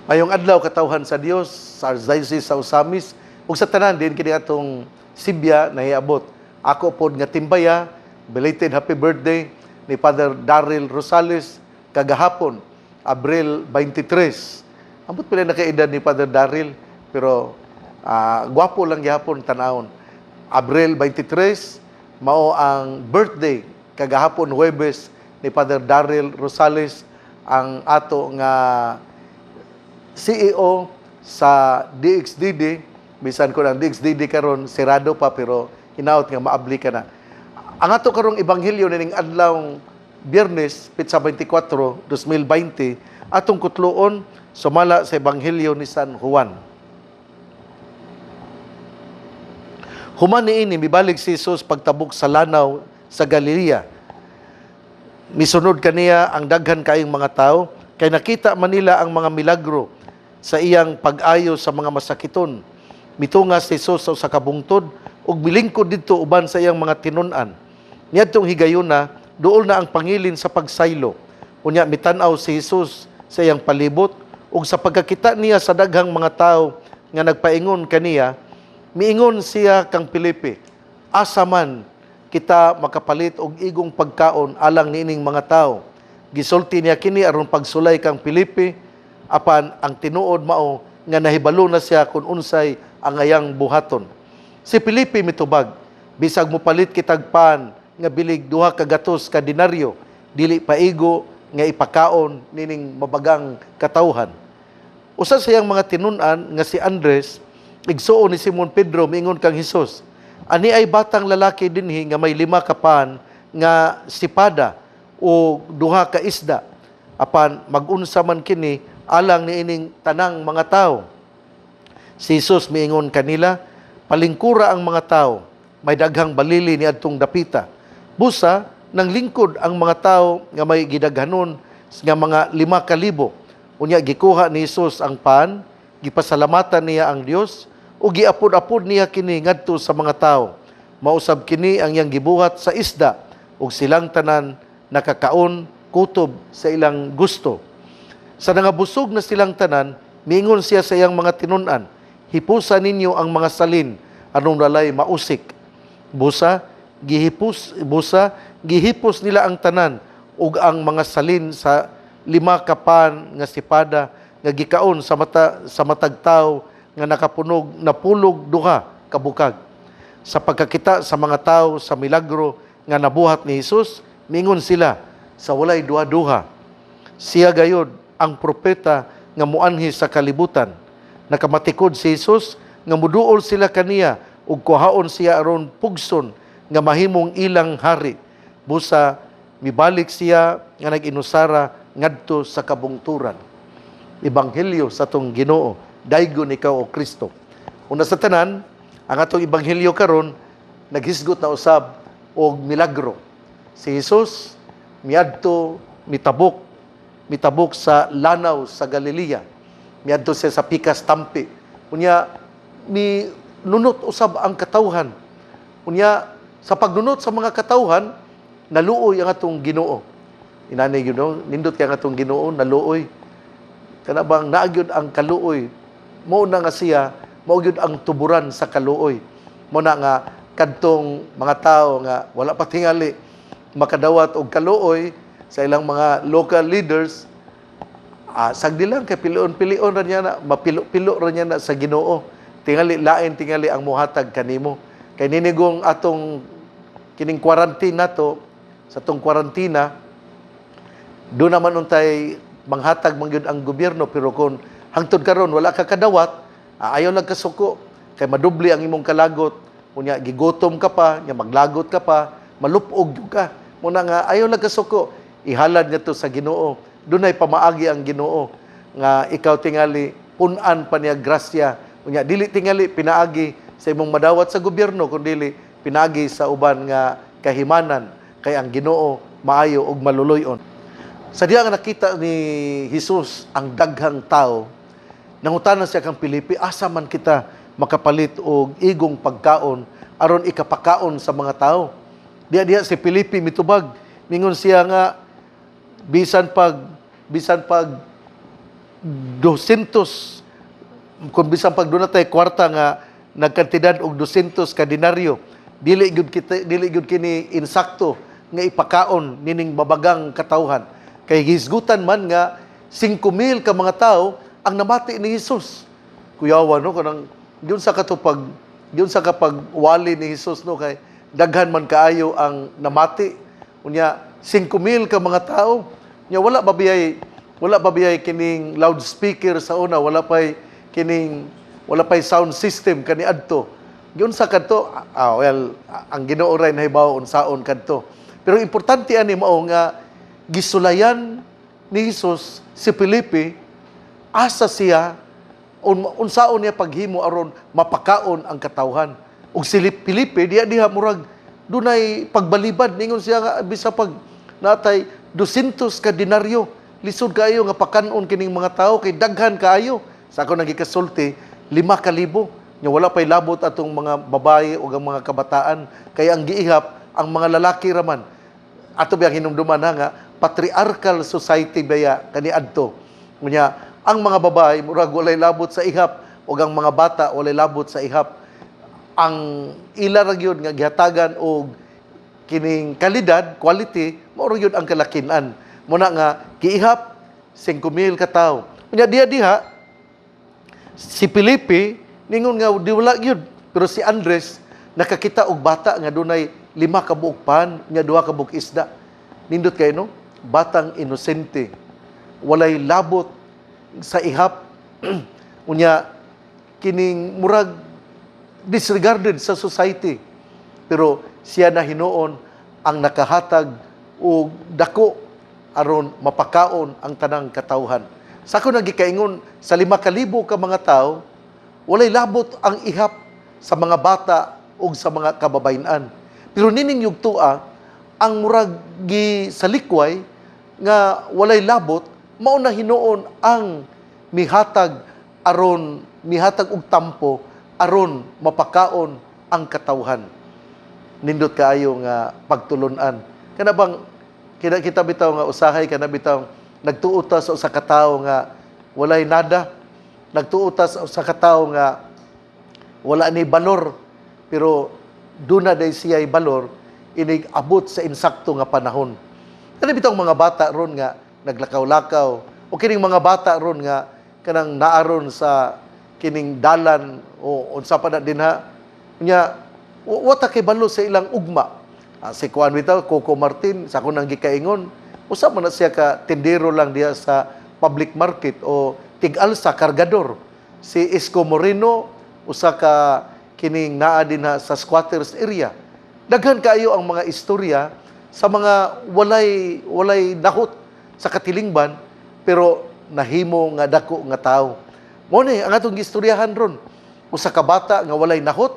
Mayong adlaw, katawhan sa Dios sa Archdiocese sa Ozamiz ug sa tanan din kini atong Sibya nahiabot. Ako pod nga timbaya, belated happy birthday ni Father Daryl Rosales kagahapon, Abril 23. Ambot pila nakaedad ni Father Daryl, pero gwapo lang gihapon tanawon. Abril 23 mao ang birthday kagahapon Huwebes ni Father Daryl Rosales, ang ato nga CEO sa DXDD. Bisan ko ang DXDD karon sirado pa, pero hinaot nga maabli ka na. Ang ato karong ebanghelyo nining adlaw Biyernes, petsa 24, 2020, atong kutloon sumala sa Ebanghelyo ni San Juan. Human niini, mibalik si Jesus pagtabok sa lanaw sa Galilea. Misunod kaniya ang daghan kaayong mga tao kay nakita man nila ang mga milagro sa iyang pag-ayo sa mga masakiton. Mitunga si Jesus sa usa ka bungtod ug milingkod didto uban sa iyang mga tinun-an. Niadtong higayuna, duol na ang pangilin sa pagsaylo. Unya mitan-aw si Jesus sa iyang palibot ug sa pagkakita niya sa daghang mga tao nga nagpaingon kaniya, miingon siya kang Felipe, "Asa man kita makapalit og igong pagkaon alang niining mga tao?" Gisulti niya kini aron pagsulay kang Felipe, apan ang tinuod mao nga nahibalo na siya kung unsay angayang buhaton. Si Felipe mitubag, "Bisag mopalit kitag pan nga bilig 200 ka denaryo, dili paigo nga ipakaon nining mabagang katawhan." Usa sa iyang mga tinun-an nga si Andres, igsuon ni Simon Pedro, miingon kang Hesus, "Ani ay batang lalaki dinhi nga may 5 ka pan nga sipada o 2 ka isda. Apan magunsa man kini alang niining tanang mga tao?" Si Jesus miingon kanila, "Palingkura ang mga tao." May daghang balili ni adtong dapita. Busa nang lingkod ang mga tao nga may gidaghanon nga mga 5,000. Unya gikuha ni Jesus ang pan, gipasalamatan niya ang Dios ug giapod-apod niya kini ngadto sa mga tao. Mausab kini ang iyang gibuhat sa isda ug silang tanan nakakaon kutob sa ilang gusto. Sa nangabusog na silang tanan, miingon siya sa iyang mga tinun-an, "Hipusa ninyo ang mga salin aron walay mausik." Busa gihipos nila ang tanan ug ang mga salin sa 5 ka pan nga sipada nga gikaon sa matag tawo nga nakapunog napulog 2 ka bukag. Sa pagkakita sa mga tao sa milagro nga nabuhat ni Hesus, mingon sila sa walay duha-duha, "Siya gayod ang propeta nga muanhi sa kalibutan." Nakamatikod si Jesus nga muduol sila kaniya ug kuhaon siya aron pugson nga mahimong ilang hari. Busa mibalik siya nga nag-inusara ngadto sa kabungturan. Ebanghelyo sa atong Ginoo. Daygon ikaw, o Kristo. Una sa tanan, ang atong ebanghelyo karon naghisgot na usab og milagro. Si Jesus miadto mitabok sa lanaw sa Galilea. Miadto siya sa pikas tampi. Unya mi nunot usab ang katawhan. Unya sa pagnunot sa mga katawhan, naluoy ang atong Ginoo. Inani nindot kay ang atong Ginoo naluoy. Kana bang naa gyud ang kaluoy. Mao na nga siya, mao gyud ang tuburan sa kaluoy. Mao na nga kadtong mga tao nga wala pa tingali makadawat og kaluoy sa ilang mga local leaders, sagdi lang kay piloon-pilion ra niya na, mapilo-pilo ra niya na sa Ginoo. Tingali lain tingali ang muhatag kanimo. Kay ninigong atong kining quarantine nato, sa atong kwarantina, do naman untay manghatag man gyud ang gobyerno, pero kung hangtod karon wala ka kadawat, ayaw lang kasuko kay madubli ang imong kalagot. Unya gigutom ka pa nya, maglagot ka pa, malupog gyud ka. Muna nga ayaw lang kasuko, ihalad ngadto sa Ginoo. Dunay pamaagi ang Ginoo nga ikaw tingali pun-an pa niya grasya. Unya dili tingali pinaagi sa imong madawat sa gobyerno, kundi pinaagi sa uban nga kahimanan, kay ang Ginoo maayo ug maluluy-on. Sa diha nga nakita ni Jesus ang daghang tao, nangutana siya kang Pilipi, "Asa man kita makapalit og igong pagkaon aron ikapakaon sa mga tao?" Diha diha si Pilipi mitubag, mingon siya nga bisan pag 200, kung bisan pag doon tay kwarta nga nagkantidad og 200 ka denaryo, dili gyud kita, dili gyud kini insakto nga ipakaon nining mabagang katawhan, kay hisgutan man nga 5,000 ka mga tawo ang namati ni Jesus. Kuyawa, no, kanang yun sa katupag yun sa kapag wali ni Jesus, no, kay daghan man kaayo ang namati. Unya 5,000 ka mga tao. Nya wala ba biyay kining loudspeaker sa una, wala pay sound system kaniadto. Yun sa kadto, well, ang Ginoo ray nahibaw unsaon kadto. Pero importante ani mao nga gisulayan ni Jesus si Felipe, asa siya, unsaon niya paghimo aron mapakaon ang katawhan. Ug si Felipe diya diha murag dunay pagbalibad, ningon siya nga bisa pag natay 200 ka denaryo, lisod kaayo nga pakanon kining mga tawo kay daghan kaayo. Sa ako nang gikasulti, 5,000. Nya wala pay labot atong mga babae o ang mga kabataan, kay ang giihap ang mga lalaki raman. Ato biyang hinumduman ha nga patriarchal society baya kaniadto. Unya ang mga babae murag walay labot sa ihap ug ang mga bata walay labot sa ihap. Ang ila ra gyud nga gihatagan og kining kalidad, quality, mao ra gyud ang kalakinan. Muna nga giihap 5,000 ka tawo. Unya diha diha si Felipe ningon nga di wala gyud, pero si Andres nakakita og bata nga dunay 5 ka buok pan nga 2 ka buok isda. Nindot kay, no, batang inosente, walay labot sa ihap. Unya kining murag disregarded sa society, pero siya na hinuon ang nakahatag og dako aron mapakaon ang tanang katawhan. Sa ako nagikaingon, sa 5,000 ka mga tao, walay labot ang ihap sa mga bata ug sa mga kababayen-an. Pero nining yugtua, ang murag gisalikway nga walay labot, mao na hinuon ang mihatag aron mihatag og tampo aron mapakaon ang katawhan. Nindot kaayo nga pagtulun-an. Kana bang kina kita bitaw nga usahay kana bitaw nagtuo ta sa usa ka tawo nga walay nada, nagtuo ta sa usa ka tawo nga wala ni balor, pero duna day siya'y balor inig abot sa insakto nga panahon. Kana bitong mga bata ron nga naglakaw-lakaw o kining mga bata ron nga kanang naaron sa kining dalan o unsa pa na dinha nya, wa ta kay balo sa ilang ugma. Si Kuan bitaw, Coco Martin, sa ako nang gikaingon, usa man na siya ka tindero lang diha sa public market o tig-alsa, kargador. Si Isko Moreno, usa ka kining naa dinha sa squatters area. Daghan kaayo ang mga istorya sa mga walay nahot sa katilingban, pero nahimo nga dako nga tawo. Mo ni ang atong gistoryahan ron. Usa ka bata nga walay nahot,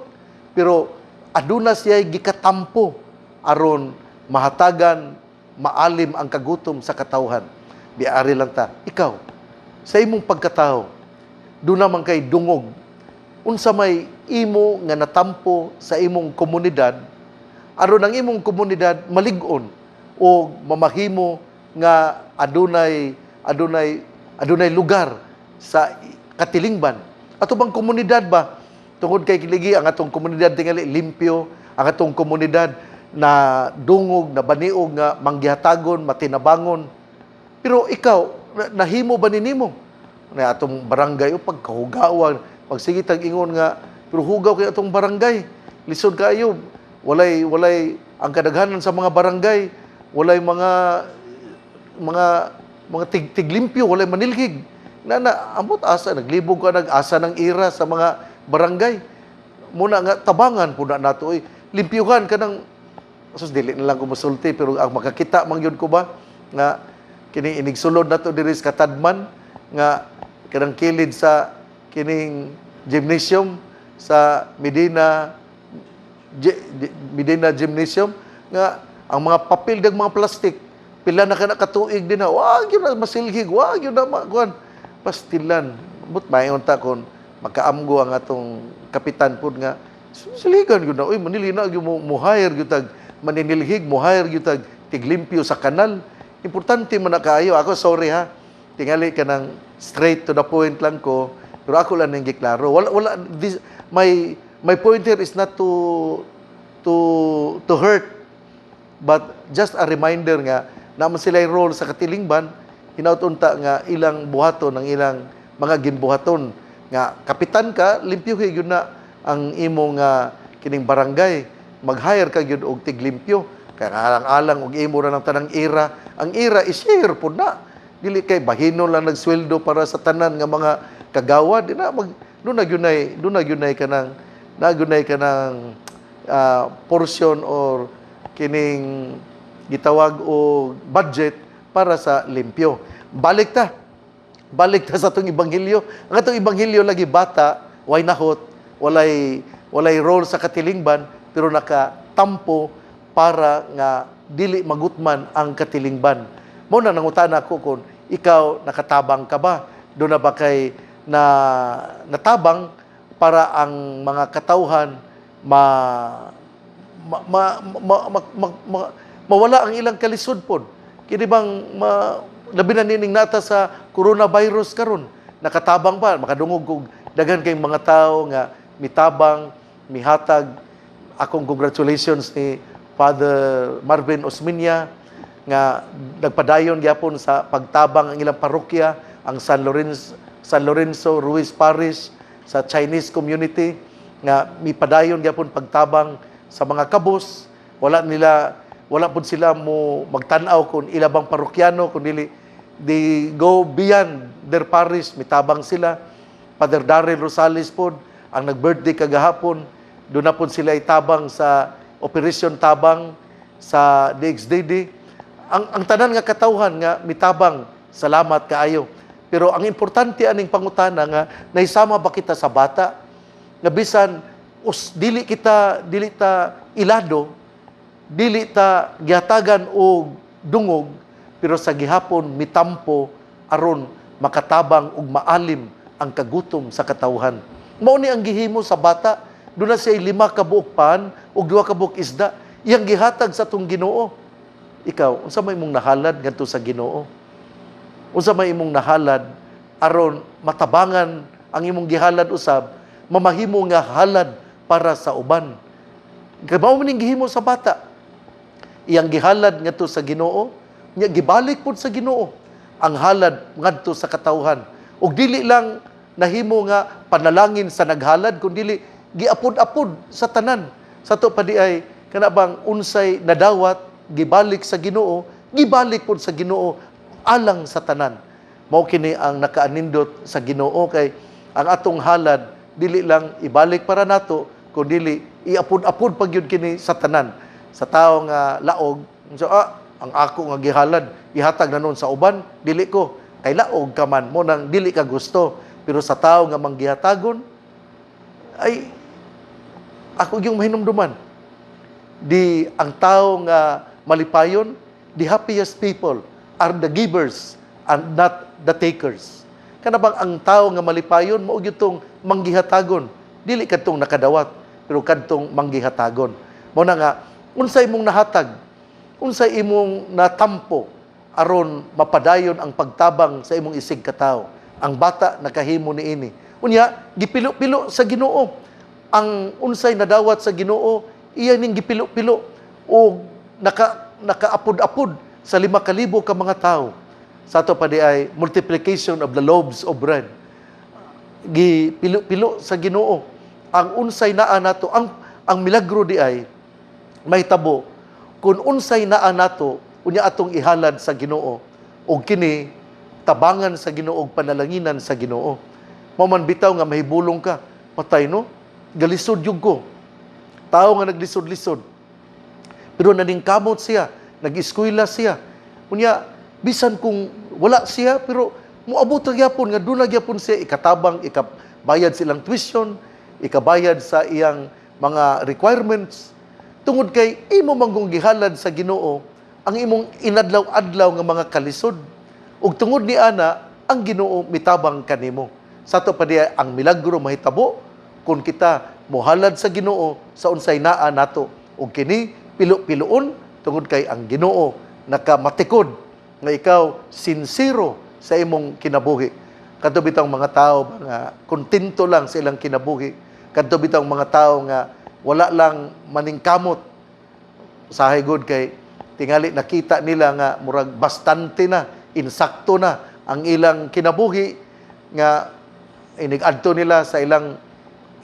pero aduna siya gikatampo aron mahatagan, maalim ang kagutom sa katawhan. Biari lang ta. Ikaw, sa imong pagkatao, duna man kay dungog, unsa may imo nga natampo sa imong komunidad aron ang imong komunidad malig-on o mamahimo nga adunay lugar sa katilingban? Ato bang komunidad ba, tungod kay kiligi ang atong komunidad tingali limpyo, ang atong komunidad na dungog, na baniog nga manggihatagon, matinabangon. Pero ikaw, nahimo ba ni nimo na atong barangay o pagkahugawan, pagsige tag ingon nga pero hugaw kay atong barangay, lisod kaayo, walay ang kadaghanan sa mga barangay, walay mga tiglimpyo, walay manilhig na na amot asa naglibog ka, nag-asa ng ira sa mga barangay. Muna nga tabangan pud na nato oy, limpyuhan kanang sus, dili na lang ko mosulti, pero ang makakita man gyud ko ba nga kini inigsulod nato diri sa Katadman nga kanang kilid sa kining gymnasium sa Medina, Medina Gymnasium, nga ang mga papel dag mga plastic, pila na kana katuig din na wa gyud na masilhig, wa gyud na makuan, pastilan. But mayon ta kon makaamgo ang atong kapitan pud nga silhigan gyud na oy, manili na gyud mo, mo hire gyud tag maninilhig, mo hire gyud tag tiglimpyo sa kanal. Importante man na kaayo. Ako, sorry ha. Tingali kanang straight to the point lang ko, pero ako lang ning giklaro. Wala wala this, my point here is not to hurt but just a reminder nga naman sila role sa katilingban. Hinaut unta nga ilang buhaton ang ilang mga gimbuhaton nga kapitan ka, limpyuhi gyud na ang imo nga kining barangay, mag-hire ka gyud og tiglimpyo kay alang-alang og imo ra ng tanang ira. Ang ira i-share pud na, dili kay bahino lang nagsweldo para sa tanan nga mga kagawa. Di na mag doon na gyud kanang na gyud kanang portion or kining gitawag og budget para sa limpyo. Balik ta. Balik ta sa atong ebanghelyo. Ang atong ebanghelyo lagi bata, way nahot, walay role sa katilingban, pero nakatampo para nga dili magutman ang katilingban. Mao na nangutana ko kung ikaw nakatabang ka ba? Doon na ba kay na natabang para ang mga katawhan ma ma, ma, ma, ma, ma- mawala ang ilang kalisod pod? Kini bang labi na nining nata sa coronavirus karon, nakatabang ba? Makadungog og daghan kay mga tao nga mitabang, mihatag. Akong congratulations ni Father Marvin Osmeña nga nagpadayon gyapon sa pagtabang ang ilang parokya, ang San Lorenzo Ruiz Parish sa Chinese community, nga mipadayon gyapon pagtabang sa mga kabus. Wala pud sila mo magtan-aw kung ila bang parokyano, kung dili, they go beyond their parish, mitabang sila. Father Daryl Rosales pod, ang nag-birthday kagahapon, doon na pod sila itabang sa Operation Tabang sa DXDD. Ang tanan nga katawhan nga mitabang, salamat kaayo. Pero ang importante aning pangutana nga naisama ba kita sa bata nga bisan us dili kita, dili ta ilado, dili ta gihatagan og dungog, pero sa gihapon mitampo aron makatabang ug maalim ang kagutom sa katawhan? Mao ni ang gihimo sa bata. Doon na siya lima ka buok pan ug duha ka buok isda, iyang gihatag sa atong Ginoo. Ikaw, unsa may imong nahalad ngadto sa Ginoo? Unsa may imong nahalad aron matabangan ang imong gihalad usab, mamahimo nga halad para sa uban? Kay mao man ning gihimo sa bata. Iyang gihalad ngadto sa Ginoo, nya gibalik pud sa Ginoo ang halad ngadto sa katawhan. Ug dili lang nahimo nga panalangin sa naghalad, kun dili giapod-apod sa tanan. Sa to pa di ay kana bang unsay nadawat gibalik sa Ginoo, gibalik pud sa Ginoo alang sa tanan. Mao kini ang nakaanindot sa Ginoo kay ang atong halad dili lang ibalik para nato, kun dili iapod-apod pag yun kini sa tanan. Sa tawo nga laog, so, ang ako nga gihalad ihatag na nun sa uban, dili ko kay laog ka man mo nang dili ka gusto. Pero sa tawo nga manggihatagon ay ako yung mahinumduman di ang tao nga malipayon, the happiest people are the givers and not the takers. Kana bang ang tao nga malipayon mao gyud tong manggihatagon, dili kadtong nakadawat pero kadtong manggihatagon. Mao na nga unsay imong nahatag, unsay imong natampo aron mapadayon ang pagtabang sa imong isig katawo? Ang bata nakahimo niini. Unya gipilo-pilo sa Ginoo ang unsay nadawat sa Ginoo, iya ning gipilo-pilo o nakaapod-apod sa 5,000 ka mga tawo. Sa ato pa di ay multiplication of the loaves of bread, gipilo-pilo sa Ginoo ang unsay naa nato. Ang milagro di ay mahitabo kung unsay naa nato, unya atong ihalad sa Ginoo ug kini tabangan sa Ginoo ug panalanginan sa Ginoo. Mao man bitaw nga mahibulong ka, patay no, galisod jud ko. Tao nga naglisod-lisod pero naningkamot siya, nag-eskwela siya. Unya bisan kung wala siya, pero moabot ra gyapon nga duna gyapon siya ikatabang, ikabayad silang tuition, ikabayad sa iyang mga requirements, tungod kay imo manggong gihalad sa Ginoo ang imong inadlaw-adlaw nga mga kalisod. Ug tungod ni ana, ang Ginoo mitabang kanimo. Sa ato pa diay, ang milagro mahitabo kung kita mohalad sa Ginoo sa unsay naa nato ug kini pilo-piloon, tungod kay ang Ginoo nakamatikod nga ikaw sinsero. sa imong kinabuhi. Kadto bitawng mga tao nga kontento lang sa ilang kinabuhi. Kadto bitawng mga tao nga wala lang maningkamot sa gud kay tingali nakita nila nga murag bastante na, insakto na ang ilang kinabuhi, nga inig-adto nila sa ilang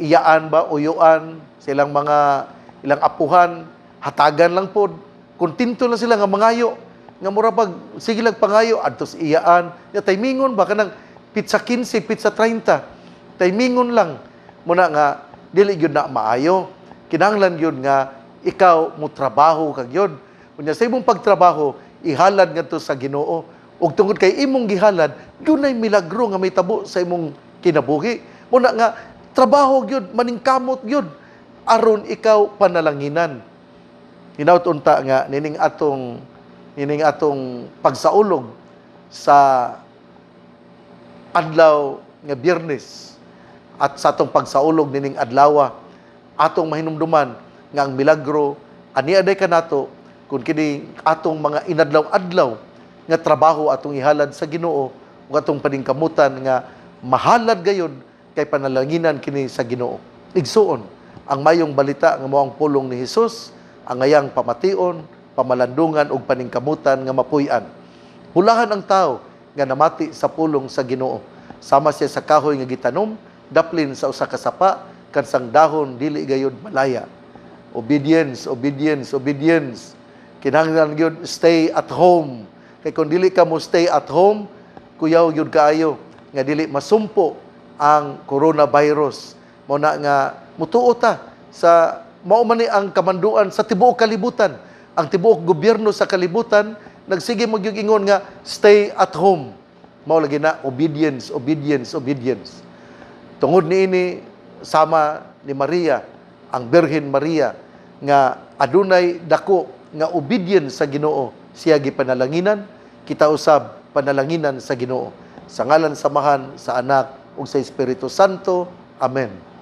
iyaan ba, uyuan, sa ilang mga ilang apuhan, hatagan lang pod. Kontento lang sila nga mangayo. Nga mura pag sige lang pangayo adto sa iyaan, ya timingon ba, kanang petsa 15, petsa 30. Timingon lang muna nga dili gyud na maayo. Kinahanglan gyud nga ikaw mo trabaho ka gyud. Unya sa imong pagtrabaho, ihalad ngadto sa Ginoo. Ug tungod kay imong gihalad, dunay milagro nga mahitabo sa imong kinabuhi. Muna nga trabaho gyud, maningkamot gyud aron ikaw panalanginan. Hinaut unta nga nining atong pagsaulog sa adlaw nga Biyernes at sa atong pagsaulog nining adlawa, atong mahinumduman nga ang milagro ani aday kanato kung kini atong mga inadlaw-adlaw nga trabaho atong ihalad sa Ginoo ug atong paningkamutan nga mahalad gayud kay panalanginan kini sa Ginoo. Igsuon, ang mayong balita nga mao ang pulong ni Hesus ang angayang pamation, pamalandungan ug paningkamutan nga mapuy-an. Bulahan ang tao nga namati sa pulong sa Ginoo. Sama siya sa kahoy nga gitanom daplin sa usa ka sapa, kansang dahon dili gayud malaya. Obedience, obedience, obedience. Kinahanglan gyud stay at home. Kay kung dili ka mo stay at home, kuyaw gyud kaayo nga dili masumpo ang coronavirus. Mao na nga mutuo ta sa mao man ni ang kamanduan sa tibuok kalibutan. Ang tibuok gobyerno sa kalibutan nagsige magyug ingon nga stay at home. Mao lagi na obedience, obedience, obedience. Tungod niini, sama ni Maria, ang Birhen Maria nga adunay dako nga obedience sa Ginoo, siya gipanalanginan, kita usab panalanginan sa Ginoo. Sa ngalan sa Amahan, sa Anak ug sa Espiritu Santo. Amen.